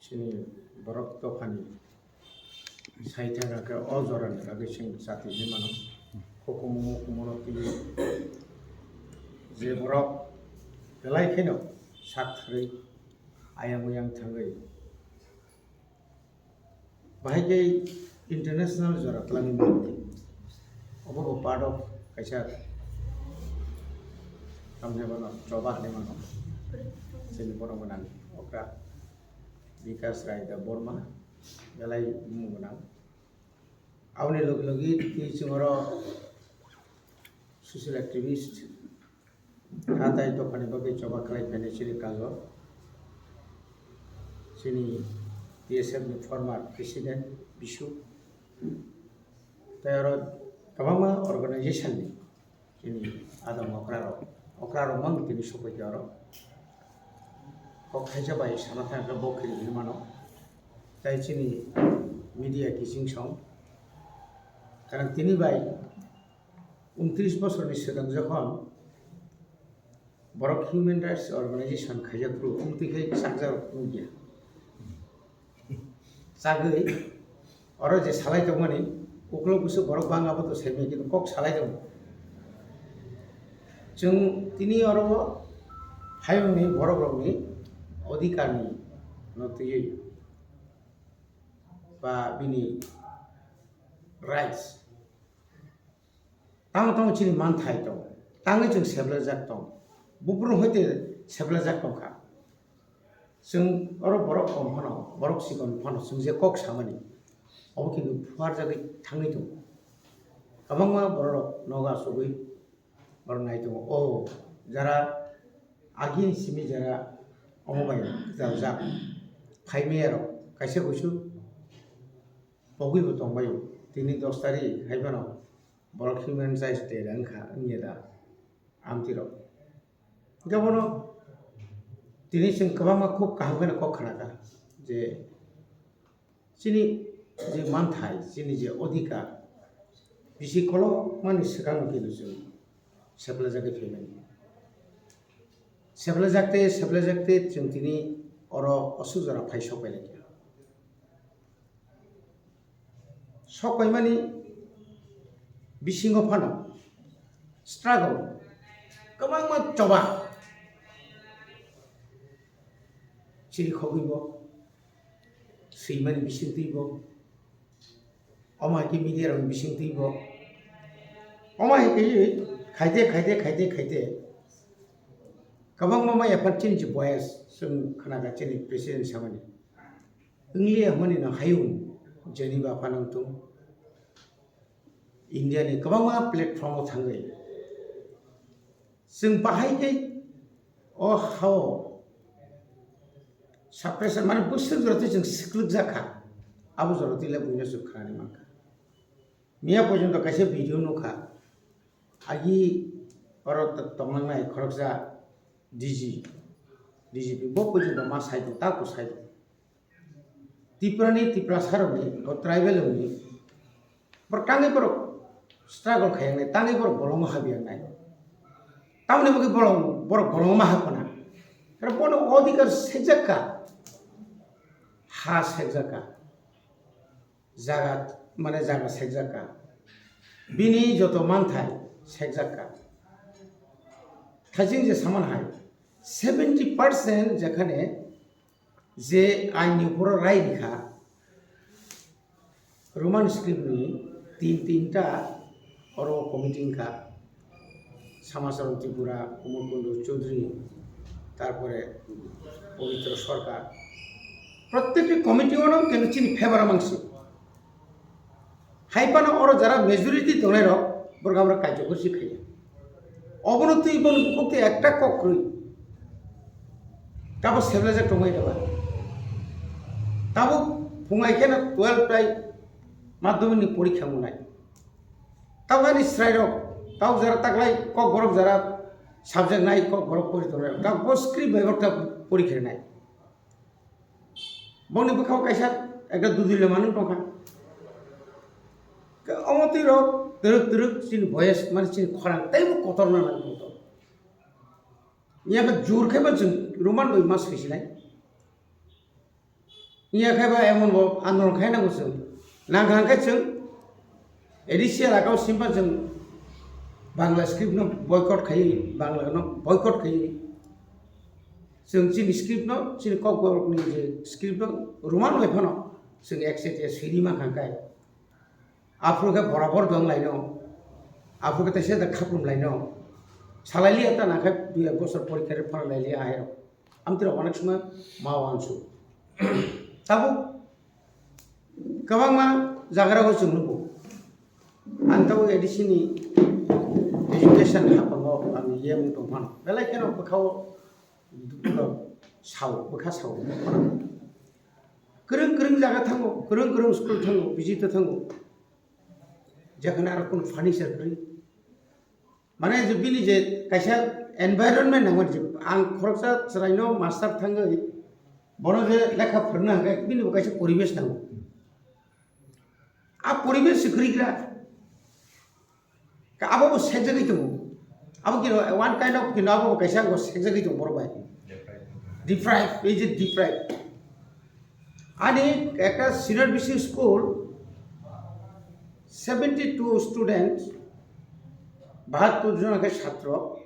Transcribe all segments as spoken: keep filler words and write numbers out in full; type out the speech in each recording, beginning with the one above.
Chini borok dophani saithaka khe o jorani bagwi chwng chati hinwi mano. Hukumu mukumu no twi je borok belai kheno sak tharwi ayang uyang thangwi bahai khe international jora twlangwi mano. Obo bo part of kaisa tamni bono choba hinwi mano. Chini borok gwnang okra Bikas Rai Debbarma belai bumung gwnang. Aboni logi logi twi chwng oro social activist, hatai dophani bagwi choba khlai phainai chini Kajol, chini T S F ni former president Bisu, tei oro kwbangma organization ni chini adong okra rok, okra rok mang tini sophaikha oro. Kok khaisa bai sana thangkhe bo khiri hinwi mano. Tai chini media kiching song. Karon tini bai untris bosorni swkang jokhon borok human rights organization khaijak phuru, wngtwi khe chakjak rok wngya. Chagwi oro je salai tongmani, uklok busu borok bang abo to saimanya, kintu kok salai tongo. Chwng tini oro o hayungni borok rokni odhikar ni no twiwi ba bini rights tamo tamo chini manthai tong, tangwi chwng seblajak tong, buphuru hoite seblajak tongkha. Chwng oro borok kom phano, borok chikon phano chwng je kok samani, obo kintu phuarjagwi thangwi tongo. Kwbangma borok nogo achugwi borok nai tongo. O jara agini simi jara omo bai kwchaljak phaimaya rok kaisa kuisu pogwi bo tongbaio. Tini dos tarik hai phano borok human rights day wngkha wngya da amtwi rok. Hingke bono tini chwng kwbangma khub kaham kheno kok khnakha je chini je manthai, chini je odhikar, bisi kolokmani swkang khe chwng seplajagwi phaimani. Seplajak tei seplajak tei chwng tini oro aswk jora phai sok pai laikha. Sok paimani bisingo phano struggle kwbangma choba chirikhogwi bo swimani bisingtwi bo, omo hai khe media rokni bisingtwi bo, omo hai khe khaite khaite khaite khaite kwbangma maya phan chini je boyas chwng khnakha chini president samani. Wngya hwnwi no hayung Geneva phanang tung. India ni kwbangma platform o thangwi chwng bahai khe o hao suppression mane bwswk jora twi chwng swklwk jakha, abo jora twi le buino chwng khnani mankha. Miya porjonto kaisa video nukha, agi oro tongnangnai khoroksa D G, D G P bo porjonto ma sai tong, ta ku sai tong. Tiprani, Tiprasa rokni, bo tribal rokni, borok tangwi borok struggle khaiyangnai, tangwi borok bolongo habyangnai. Tamoni bagwi bolong, borok bolongo ma hapna. Karon bono odhikar sekjakka, ha sekjakka, jaga, mane jaga sekjakka, bini joto manthai sekjakka. Thaising je saman hai, seventy percent jekhane je aini uphoro rai rikha, Roman script ni tin tinta oro committee wngkha, Samacharan Tripura, Kumar Kundu Chaudhary, tarpore Pabitra Sarkar, prottekti committee ono kenu chini favor o mangsi. Hai phano oro jara majority tongnai rok, borok abo kaijak khe si khaiya. Obono twi bono bukhuk twi ekta kok kwrwi. Tabo seblajak tongmani rwla. Tabo phungai kheno twelve tai madhyamik ni porikha wngnai. Tabo ani chwrai rok, tabo jara taklai kok borok jara subject nai kok borok pori tongnai. Tabo script bai borok ta porikha nai. Bongni bwkhao kaisa ekta dudui le manwi tongkha. Ke omo twi rok twrwk twrwk chini voice mane chini khorang teibo kotor na nang kotor. Nya khe jur khe bo chwng Roman bai ma swisinai. Iya khe ba emon bo andolon khai nango chwng. Nang kha khe chwng A D C elaka o simpan chwng Bangla script no boycott khai, Bangla no boycott khai. Chwng chini script no, chini kokborok ni je script no Roman bai phano chwng accept ya siri ma kha kai. Aphuru khe borabor dong laino. Aphuru khe teisa da khaprum laino. Salai liya ta nang khe dui ek bosor porikha re phano lai liya ahairok. Amtwrok onek somoi ma wansu. Tabuk kwbangma jagarao chwng nugo. Ang tabuk A D C ni education haphango ang yem tong phano. Belai kheno bwkhao sao, bwkha sao. Kwrwng kwrwng jaga thango, kwrwng kwrwng school thango, visit thango. Jekhane aro kono furniture kwrwi. Mane je bini je kaisa environment nangmani je ang khoroksa chwraino master thangwi bono je lekha phwrwngna hwnkhe bini bo kaisa poribesh nango. A poribesh se kwrwi gra. Ka abo bo sekjagwi tongo. Abo kino one kind of kino abo bo kaisa bo sekjagwi tongo borok bai. Deprive, ei je deprive. Ani ekta senior basic school seventy two students, bahattur jon khe satro,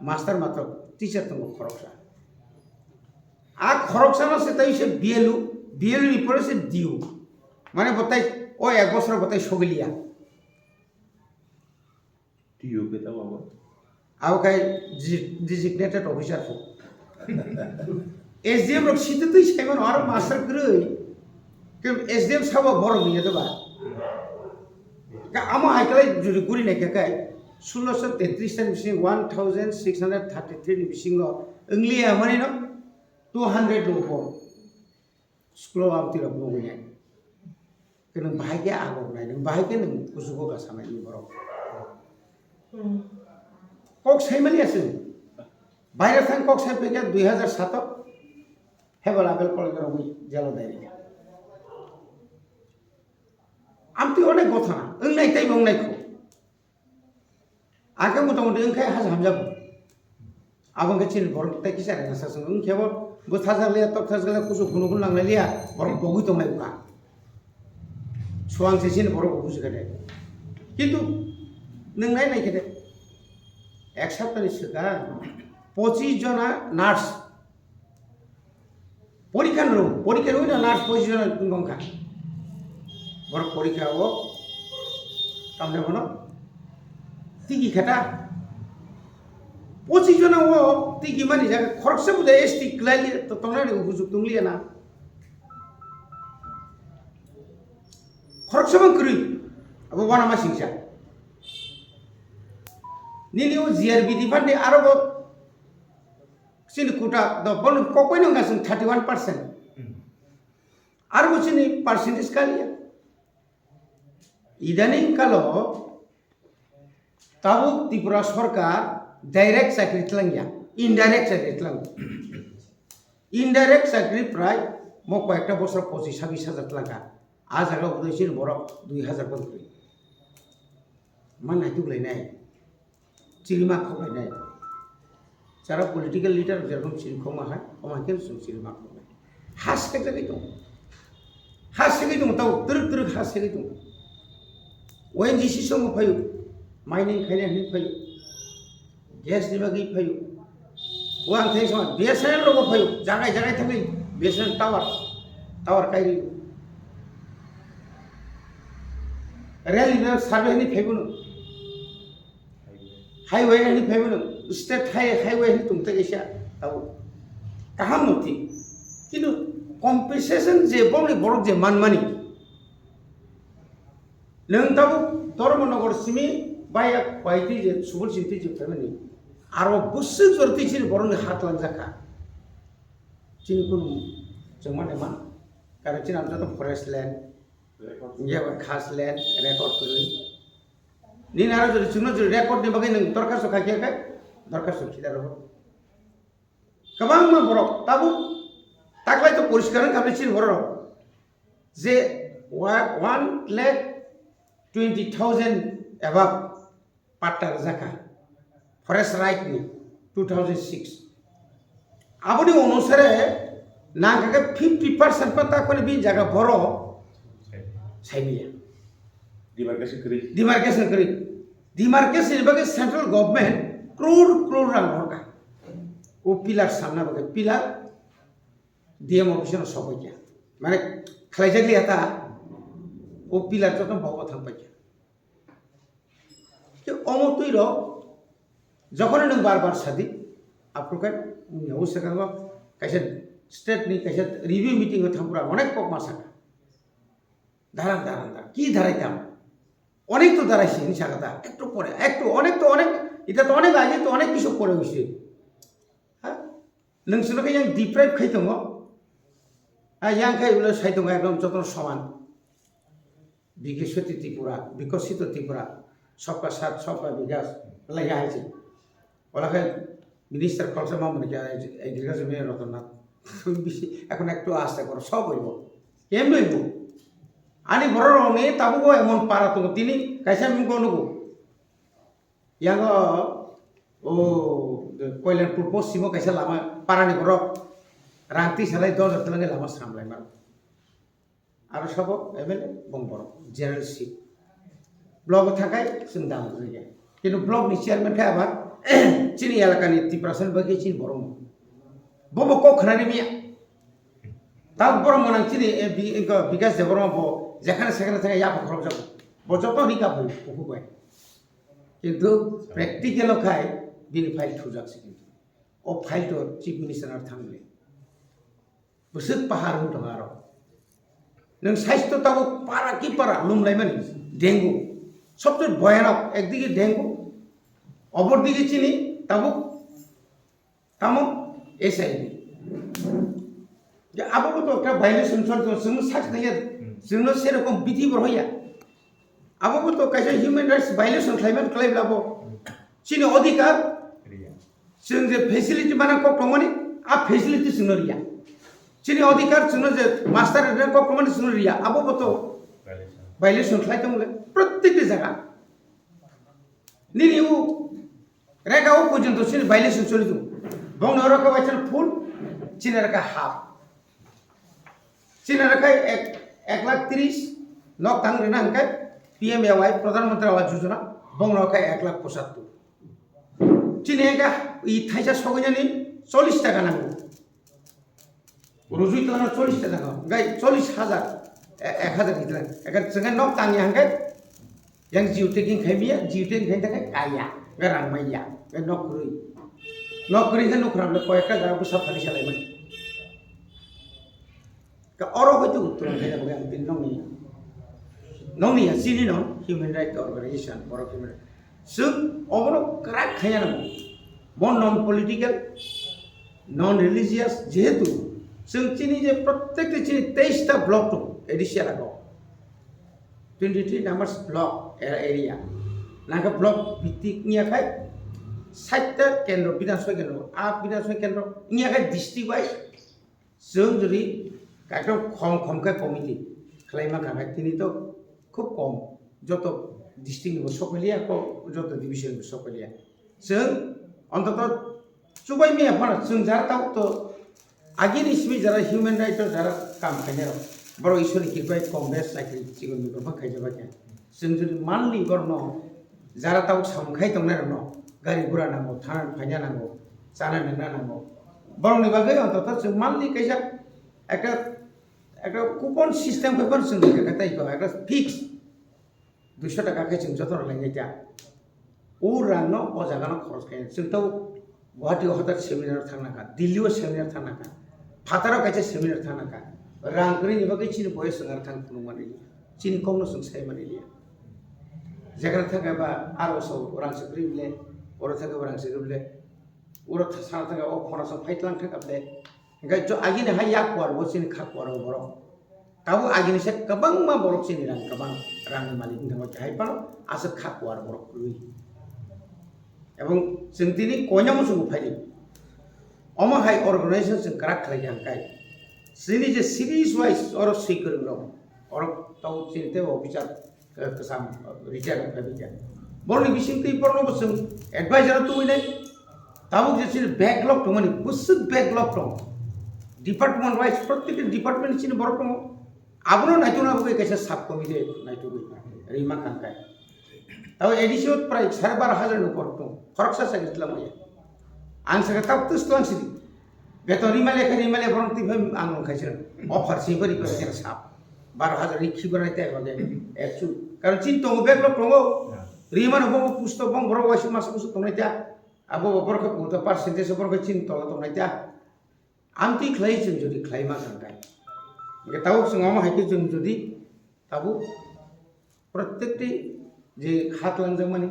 master matro teacher tongo khoroksa. A khoroksa no se tai se B L U, B L U ni pore se D U. Mane botai o ek bosor botai sogiliya. T U khe tamo abo? Abo khai desi-, designated officer pho. S D M rok sitwtwi saimano aro master kwrwi. Ke S D M sabo borok ni yadoba. Ka amo hai kalai juri guri nai khe kai sulosho tetris ni bising one thousand six hundred thirty three ni bisingo wngliya mani no two hundred ni upor. School o ang tirok nugwi nai. Ke nwng bahai khe agok nai, nwng bahai khe nwng kuchugo ka sanai ni borok. Kok sai mani aswk. Baire thang kok sai pekya dui hazar sato. Hebel abel college rogwi jelo dai rikha. Amtwi onek gothana, wngnai tei bo wngnai kho. Akhe mota moti wngkhe haja hamjago. Abo wngkhe chini borok tei kisa rega sasong wngkhe bo bwthajak liya, tokthajak liya, kuchuk phunuk phunuk nanglai liya, borok bogwi tongnai bwkha. Suang se chini borok bo buji khe de. Kintu nwng nai nai khe de. Ek saptani swkang pochis jona nurse. Porikha rw, porikha rw na nurse pochis jona wngkha. Borok porikha o tamni bono tigi khata. Pochis jona o tigi mani jaga khoroksa bo S T kwlai li to tongnai rw hujuk tong liya na. Khoroksa bang kwrwi abo wana ma singsa. Nini o G R B department ni aro bo Chini quota do bono kokoi no gasing thirty one percent. Aro bo chini percentage kaliya. Idaning kalo tabuk Tripura sorkar direct chakri tlangya, indirect chakri tlang. Indirect chakri prai mo koyekta bosor pochis sabis hajar tlangka. A jaga o chini borok dui hajar bosor. Ma naituk lai nai. Chirima khoklai nai. Chara political leader jerokom chiri khokma hai, omo hai khe chwng chirima khoklai. Ha segwi tong. Ha segwi tong tao twrwk twrwk ha segwi tong. O N G C songo phaio. Mining khaina hwnwi phaio. Gas ni bagwi phaio. O ang thai sama B S N L rogo phaio. Jagai jagai thangwi B S N L tower. Tower kairi. Rail ni survey ni phaibono. Highway ni phaibono. State high-, highway ni tongte kaisa tao. Kaham moti. Kintu compensation je bongni borok je manmani. Nwng tabuk Dharmanagar simi baya khwai twi je subul sing twi je phaimani. Aro bwswk jor twi chini borokni hat langjak kha. Chini kunu chwngma nema. Karon chini amchato forest land. Iya ba khas land record kwrwi. Nini aro jodi chwngno jodi record ni bagwi nwng dorkhasto khai khe khe dorkhasto khida rogo. Kwbangma borok tabuk taklai to poriskar wngkha chini borok. Je wa-, one lakh twenty thousand above patta rwjakha forest right ni two thousand six. Aboni onusare Nang khe fifty percent pa ta kone bini jaga boro saimiya. Demarcation kwrwi. Demarcation kwrwi. Demarcation ni bagwi central government crore crore rang rohorkha. O pillar samna bagwi pillar D M office no sokoi kya. Mane khlaijak liya ta. O pillar joto bobo thang paikya. Ke omo twi rok jokhon nwng bar bar sadi, aphuru khe wngya o swkango kaisa state ni kaisa review meeting o thangpura onek kok ma saka. Daran, daran, daran. Ki darai tam? Onek to darai sini saka ta. Ekto pore, ekto, onek to onek, ita to onek age to onek kisu pore hoise. Ha? Nwng sino khe yang deprive khai tongo. Ha, yang khai ulo sai tongo ekdom jotono soman. Bikshit Tripura, Bikshit Tripura, Sabka Saath, Sabka Vikas, lai hai se. Ola khai minister khoroksa ma mani khe agriculture minister Ratan Nath. Bisi, ekhon ektu aste koro, sob hoibo. Kemne hoibo? Ani borok rok ni tabuk o emon para tongo, tini kaisa mung ko nugo. Yang o, o, Koilanpur Poschim o kaisa lama, para ni borok rang twi salai dos hajar twlang lama sram lai mano. Aro sabo M L A bong borok general seat. Block o thakai chwng dam rwya. Kintu block ni chairman khe abar chini elaka ni Tiprasa ni bagwi chini borok no. Bo bo kok khna ri miya. Ta borok mo nang chini, eh, bi-, inko Bikas Debbarma bo jekhane sekhane thangya yapha khorok jago. Bo joto ri ka bo kuku bai. Kintu practical o khai bini file thujak se kintu. O file to chief minister ar thang le. Bwswk pahar wng tongo aro. Nwng saisto tabuk para ki para lumlaimani dengue. Sobse bhoyanok ekdigi dengue, opor digi chini tabuk tamo H I V. Je abo bo to ekta violation chol tongo, chwngno sak naiya, chwngno serokom bithi bo hoya. Abo bo to kaisa human rights violation khlaimani khlai labo. Chini odhikar, chwng je facility mana kok tongmani, a facility chwngno riya. Chini odhikar chwngno je master rwna kok tongmani chwngno riya, abo bo to violation khlai tongo le, protekti jaga. Nini u rega o porjonto chini violation choli tongo. Bongni oro khe waisa full, chini rega half. Chini rega ek, ek lakh tris nok tang rwna hwnkhe P M A Y, Pradhan Mantri Awas Yojana, bongno khe ek lakh pochattor. Chini hwnkhe i thaisa sokoinani chollish taka nango. Rujui tongna chollish taka nango. Hwnkhe chollish hajar, e-, ek hajar hitla. Ekar chwngkhe nok tangya hwnkhe yang geotagging khai miya, geotagging khai thangkhe kaya, hwnkhe rang maiya, hwnkhe nok kwrwi. Nok kwrwi hwnkhe nukhram le koyekta jaga bwsa phani salaimani. Ka oro hoi tu uttor ang khaina bagwi ang tin nokni, nokni ya chini no human right organization, borok human right. Chwng obono kwrak khaina nango. Bo non political, non religious, jehetu chwng chini je protekti chini teis ta block tongo A D C elago. Twenty three numbers block area. Nangkhe block bhitik wngya khai sait ta kendro, Bidhan Sabha kendro, a Bidhan Sabha kendro wngya khai district wise chwng jodi ekdom khom khom khe committee khlai mankha khai tini to khub kom, joto district ni bo sokphailiya, ko joto division ni bo sokphailiya. Chwng ontoto chubai maya phano chwng jara tabuk to agini simi jara human right o jara kam khainai rok, borok Ishwar ni kirpai Congress chakri chikon ni kwbang khaijak bai kha. Chwng jodi manli borokno jara tabuk samung khai tongnai rokno gari gura nango, thana phaina nango, chana nangna nango. Borokni bagwi ontoto chwng manli kaisa ekta, ekta coupon system khe phano chwng nai kha tei ekta fix duiso taka khe chwng jotono lainai ta. O rangno o jagano khoros khainai. Chwng tabuk Guwahati o hotar seminar thangna kha, Delhi o seminar thangna kha, phataro kaisa seminar thangna kha. Rang kwrwini bagwi chini boyes wngkha thang phunukmani, chini kokno chwng saimani liya. Jekhano thangkhe ba aro so rang se kwrwi bile, oro thangkhe ba rang se kwrwi bile, oro tha-, sana thangkhe o khoroksa phai tlang thangkha bile. Hwnkhe jo agini hai yak kuar bo chini kha kuar o borok. Tabuk agini se kwbangma borok chini rang, kwbang rangni malik wngthangma khe hai phano aswk kha kuar borok kwrwi. Ebong chwng tini koina muchungo phaidi. Omo hai organization chwng kwrak khlai kha hwnkhe chini je cities wise oro swi kwrwng rok, oro tabuk chini tei officer, eh, kwcham, eh, retire wngkha bikha. Borokni bisingtwi borokno bo chwng advisor o tubui nai. Tabuk je chini backlog tongmani, bwswk backlog tong. Department wise, protekti department chini borok tongo. Abono naitokna bagwi kaisa sub committee naitugwi rima kangkai. Tabo A D C o prai sare baro hajar ni borok tongo. Khoroksa chakri twlangmaya. Ang saka tab tus tong sidi. Beton rimale khe rimale borok twi phai ang wngkha sir. Offer si bari bari khe sap. Baro hajar ri khibar nai tai bage. Eksu. Karon chin tongo bag lok tongo. Rimano bo pusto bong borok waisi masa pusto tongnai ta. Abo borok khe puto percentage borok khe chin tongo tongnai ta. Amtwi khlai chwng jodi khlai ma kangkai. Hingke tabuk chwng omo hai khe chwng jodi tabuk protekti je ha twlangjakmani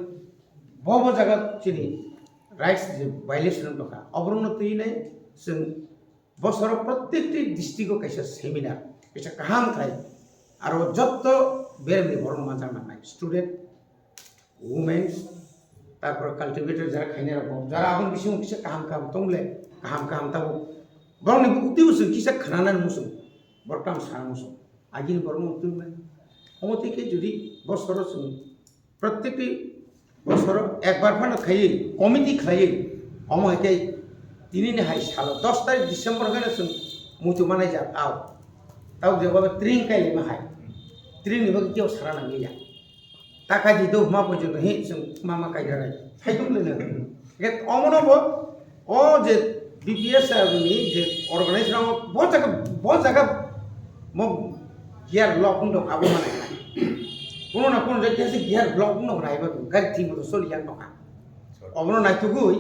bo bo jaga chini rights je violation wng tongkha, oborokno twi nai chwng bosoro protekti district o kaisa seminar, kaisa kaham khlai aro jotto beremni borokno manjak nangnai student, women, tarpor cultivator jara khainai rok bo, jara aboni bisingo kisa kaham kaham tongle, kaham kaham tabuk borokni bukti bo chwng kisa khnanani muchung, borok tamo sana muchung. Agini borok no twi mani. Omo twi khe jodi bosoro chwng protekti bosoro ekbar phano khaiwi committee khlaiwi omo hai khe tini ni hai salo dos tarik December khe chwng muitu manai jak ao. Tao je baba tring kai lima hai. Tring ni bagwi teo sara nang ya. Ta kai di do ma porjonto hi chwng ma ma kai rai. Hai tum le. Ge omo no bo o je B P S ni je organize rang bo jaga bo jaga mo gear lock ndo abo ma nai. Kono na kono jaga se gear lock ndo rai ba gari thing mo soli yang no ka. Omo no nai tugui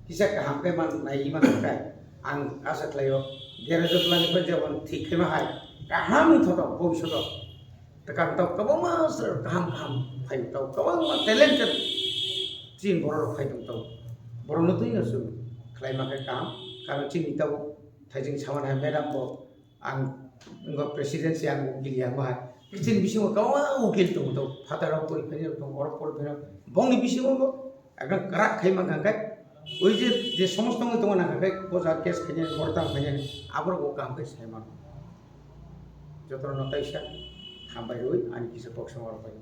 kisa kaham kai man nai man kai. Ang asa khlaio garage o twlangwi phai jabon thik khe ma hai. Kaham thoto bhobishoto. Tei karon tau kwbangma sir kaham kaham phai tau, kwbangma talented chini borok rok phai tong tau. Borok no twi no chwng khlai ma khe kaham. Karon chini tau thaijing saman hai madam bo ang ngo president se ang ukil yang bahai. Chini bisingo kwbangma ukil tong tau. Phataro pori phai tong, borok pori phai. Bongni bisingo bo ekdam kwrak khai man kha khe, oi je, je somosto wngwi tongo nang kha khe, bo jaga case khainani, borok tamo khainani, aborok bo kaham khe sai mano. Jotono no taisa hambai rwi ani kisa kok sama rok bai.